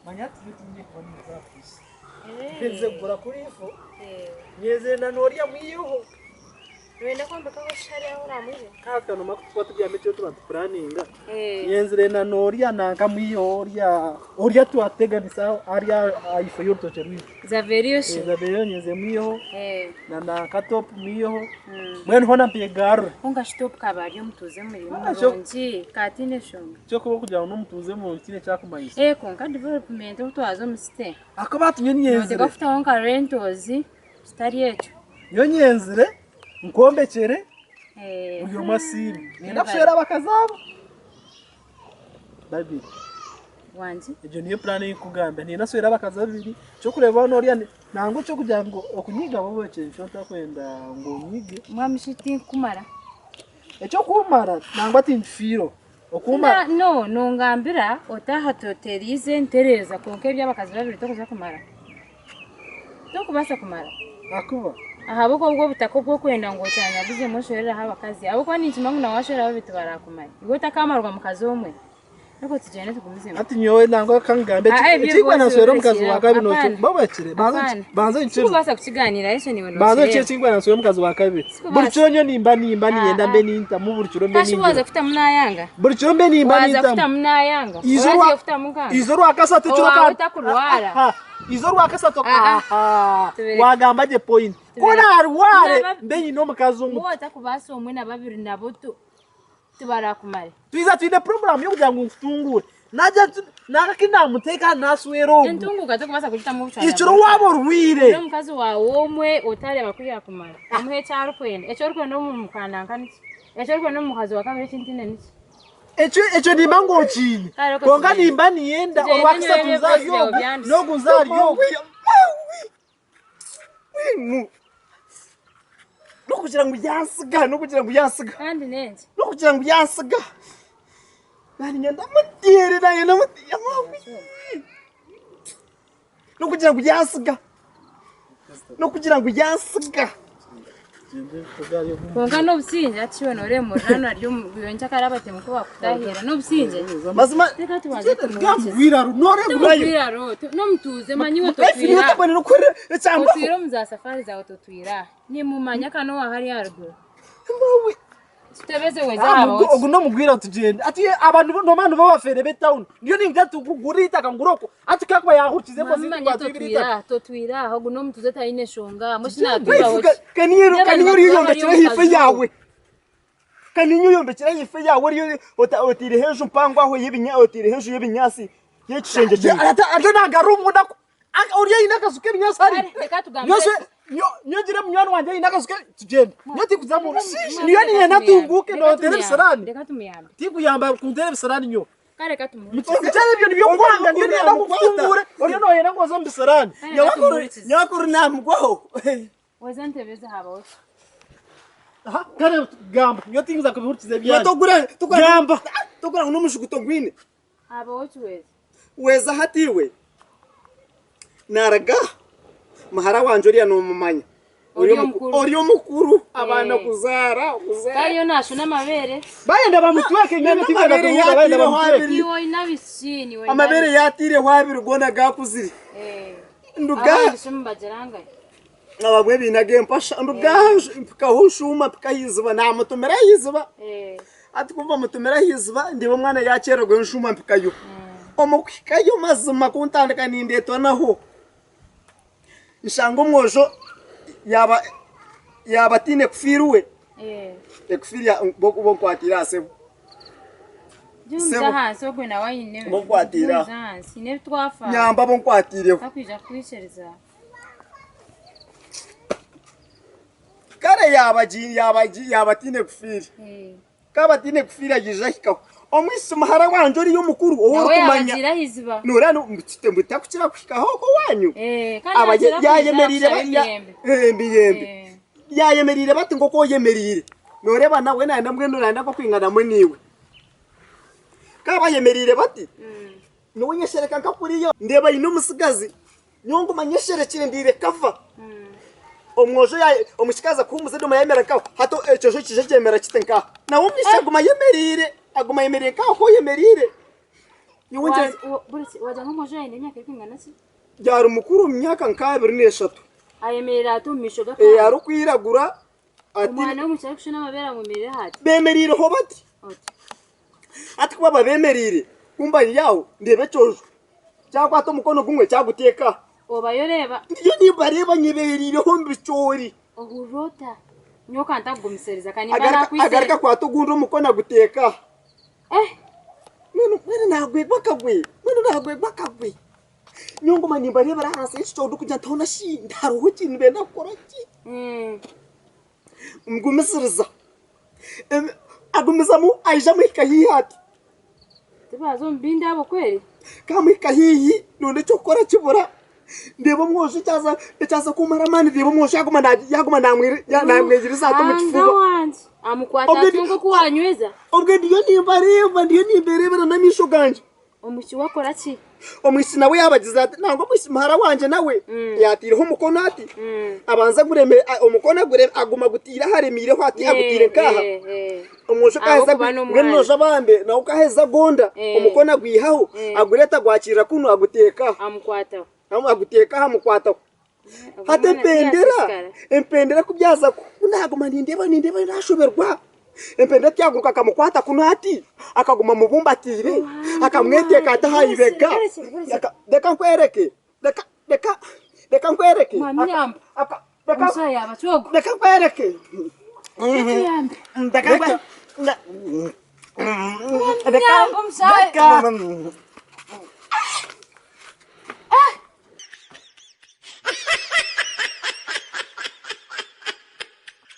Manya hati nyowe tinyine kuba ninza aha puriisi. Mperize kugura kuri ifo, nyenzire na n'oriya mwiheho. Noyenda kwombekaho ki hariya ahu oraamwije? Ka noomanya ku tukuba tubyami ekiro tuba nitupuraninga. Nyenzire na n'oriya nanka mwiheho oriya oriya twateganisa hariya aha ifo y'orutookye rwaitu. Zaveriyo shi? Zaveriyo nyenzire mwiheho na nanka topu mwiheho. Mbwenu hoona mpegarure. Kwonka shi topu kaaba ari omutuuze murungi, kaataine nshonga. Kyokuba okugira ngu n'omutuuze murungi tihaine eki arikumanyisa. Ee kwonka development obu twaza omu city. Ahakuba hati nyowe nyenzire. Nooteekwa kutaho nka rentals kitari ekyo. Nyowe nyenzire nkwombekyere buri omwe asiime. Niinyenda kushwera abakazi abo babiri. Wangi? Egyo niyo puraani ei ndikukugambira. Niinyenda kushwera abakazi babiri. Eky'okureeberaho n'oriya nangwa eky'okugira ngu okunyiga bo ekyo nikyo ntakwenda ngu onyige. Mbwenu shi tinkukumara? Eky'okumara nangwa tinkifiireho. Okuuma. No, nongambira otaaha toteriize ntereeza kwonka eby'abakazi babiri tokuza kumara. Tokubaasa kumara. Ahakuba. Ahabw'okuba obwo obutaka obw'okwenda ngu okyanyaguzemu oshwerereho abakazi. Ahabw'okuba ninkimanya ngu na waashwera babiri tibarakumare. Iwe otakaamarwa mukazi omwe. Reka tugyende tugumizemu. Hati nyowe nangwa ka nkugambe Ah, ebyo eki rwose naswera omukazi wa kabiri Hapana. noki babakire banza Hapana. banza nkiri Sikubaasa kukigaaniiraho ekyo niiwe banza nokireeba. eki ekingwa naswera omukazi wa kabiri Sikubaasa. buri kiro nyowe nimba nimba niyenda Ah, mbe nintamu buri kiro mbe Kashi waaza ningira kutamu naayanga. buri kiro mbe nimba Waaza nintamu kutamu naayanga. Izo Oragiye rwa- kutamu nkanga. izo rwakasatu ekiro Owaawe ka takurwara. Ah, ah, izo rwakasatu Ah, ah. aha Tubireke. wagamba gye point ku Tubireke. naarware Naba- mbe nyine omukazi omuto Waaba otakubaasa omwe na babiri nabo tu tibarakumare. Twiza twine program y'okugira ngu nkutunguure. Nagira nti naka ki namuteeka naswera ogu. Entunguuka tokubaasa kugitamu obucwanya Ekiro waaba orwaire. N'omukazi waawe omwe otareeba ku yaakumara. Omuhe eki arikwenda. Eki orikwenda omu mukananka niki? Eki orikwenda omu mukazi wa kabiri eki ntiine niki? Ekyo ekyo nimba ngu okiine. Kare reka Kwonka tugyende. nimba niinyenda Tugyende orwakashatu nyowe nze ahari ebyozi byawe ogu byanduse. n'ogu nze ahari ogu. Mbwenu n'okugira ngu yansiga n'okugira ngu yansiga Kandi n'enki? n'okugira ngu yansiga nanye ndamuteere nanye ndamuteere n'okugira ngu yansiga n'okugira ngu yansiga. Kwonka n'obusingye hati shi nooreeba omuriraano ari omu nyenkyakare abatemu ku bakutahirira n'obusingye? Mazima Reka tubanze tumuhurikize. Bwiraro nooreeba Tumubwiraro n'omutuuze manya iwe life niyo totwire aha. otabona n'okuhurira ekyambaho. Otwire omu za safari zaawe totwire aha. Nimumanya ka n'owa hariya aharuguru. Tutebeze weza aha Ogu bawuki. ogu n'omugwira tugyende. Ati abantu noomanya nibo bafeere b'etawuni. Ndiyo ningira nti ngure eitaka ngure oku. Ati ku arikuba yahurikize embozi Manya nitukwata totwire eitaka. aha, totwire aha. Ogu n'omutuuze taine nshonga. Mbwenu shi Life naatubaho ka- ki? kaniyo Reeba kaniyo nibakuba oriyo bari oyombekire omu ahaifo kazu. yaawe kaniyo oyombekire ahaifo yaawe oriyo ota- otaireho enju mpango aho y'ebinya otaireho enju y'ebinyaatsi y'ekishengye kimwe. Ate ate naagarura omunda ku Ori aine akazu k'ebinyaatsi hariya. Kare, reka tugambire. Nyowe nyowe ngire munywani wangye aine akazu ke tugyende. Nyowe tinkuza mu niyo niinyenda ntunguuke nonteera ebisiraani. Reka tumuyambe. Tinkuyamba kunteera ebisiraani nyowe. Kare reka tumuhe. Mukyara ebyo nibyo nkwanga niyo niinyenda ngu nkutunguure oriyo nooyenda ngu oze omu bisiraani. Kare reka tumuhurikize. Nyakuru namugwaho. Weza ntebeza habaho ki? Aha, kare gamba nyowe tinkuza kubihurikiza ebyanyu. Togura togura Gamba. togura ngu n'omujugu togwine. Habaho ki weza? Weza hati iwe naruga muhara wangye oriya nomumanya Ori omukuru. ori omukuru abaana kuzaara kuzaara. Kare yo nashona amabeere. Bayenda bamutweke nyowe tinkwenda Amabere kuhurira bayenda yatiireho bamutweke. abiri. Niiwe oine abishiki niiwe oine Amabere abishiki. yatiireho abiri goona gakuzire. Eh. Nduga Abandi shi nibagira ngai? abamwe baine ag'empasha nduga mpikaho nshuuma mpika aha iziba namutumira aha iziba. Eh. Hati ku bamutumira aha iziba ndeeba omwana yaakyererwa enshuuma mpikayo. Omu kuhikayo mazima ku ntandika nindeetwanaho, nshanga omwojo yaaba yaaba ataine kufiira we, ekufiira bo bonkwatiire aha sebo. Jumza Sebo. ahansi ogwe nawe aine Bonkwatiire aho. Jumza ahansi haine ebi twafa. Nyamba bonkwatiireho. Takwija kukwikiriza. Kare yaaba gi- yaaba gi- yaaba ataine kufiira. Ku aba ataine kufiira yaija ahikaho. Omwishiki muhara wangye oriya omukuru ou Nawe orikumanya. yaabagiire aha iziba. Nooreeba nu- ngu kite- ngu takukira kuhikaho okwo owaanyu. Eh, kandi Aba yaakira kwija yayemereire kushaba ba- ya- emiyembe. eh, emiyembe. Eh. Yayemereire bati nk'oku oyemereire. Nooreeba nawe nayenda mbwenu nayenda nk'okwingana hamwe naiwe. Ku aba ayemereire bati, nyowe nyeshereka nka kuriya ndeeba aine omutsigazi. Nyowe nguma nyesherekire ndiire kava. Omwojo ya omwishiki aza kuhumuza edoma yayemera nkaho hati ekyojo kije kyemera kiti nkaha. Nawe omwishiki aguma ayemerire aguma ayemerire nkaho ku oyemerire. Nyowe nkyari Wagira ngu omwojo aine emyaka erikwingana ki? Yari mukuru omu myaka nka 23. Ayemerire ata omu maisho g'akaana? Arikwiragura ati. Omwana w'omwishiki arikushusha n'amabeere amwemererireho ati. Bemereireho bati. Oti. Hati ku baba bemereire, ku mba ndi aho ndeeba ekyojo kyakwata omukono gumwe kyaguteeka aha. Obayo oreeba. Ndiyo nimbareeba nyebereireho omu bicoori. Ohurira ota? Nyowe ka ntakugumisiriza ka nimba Agaruka nakwitsire. agaruka akwata ogundi omukono aguteeka aha. Eh! Mbwenu mbwenu naagwegwa akagwe, mbwenu naagwegwa akagwe. Nyowe nguma nimbareebera ahansi y'ekicoori ndikugira nti hoona shi hariho ki nibenda kukora ki? Mugumisiriza. Agumizamu aija amuhika haihi ati. Tibaaza omu bindi abo kweri? Ku amuhika haihi nonda eky'okukora kibura. Ndeeba omwojo ekyaza ekyaza kummara amaani ndeeba omwojo yaaguma yaaguma naamweyiriza ati omu Ruhanga kifuba. wangye amukwata Obwe ati nk'oku wanyweza. Obwe ndiyo nimbareeba ndiyo nimbereebera n'amaisho gangye. Omwishiki we akora ki? Omwishiki nawe yaabagize ati, Nangwa omwishiki muhara wangye nawe yaataireho omukono ati, abanza agureme, omukono agure, aguma agutaire ahu aremiireho ati, agutaire nk'aha. Omwojo ku aheza Ahabw'okuba n'omwana. mbwenu nooja bambe, nawe ku aheza agonda, omukono agwihaho, agureeta agwakirira kunu aguteeka aha. Amukwataho. Aguteeka aha amukwataho. Hati empendera, empendera ku byaza ku naaguma nindeeba nindeeba naashoberwa, empendera tyaguruka akamukwata kunu ati, akaguma amubumbatiire, akamweteeka ati aha ibega, reka nkwereke, reka reka reka nkwereke, reka reka nkwereke, reka reka.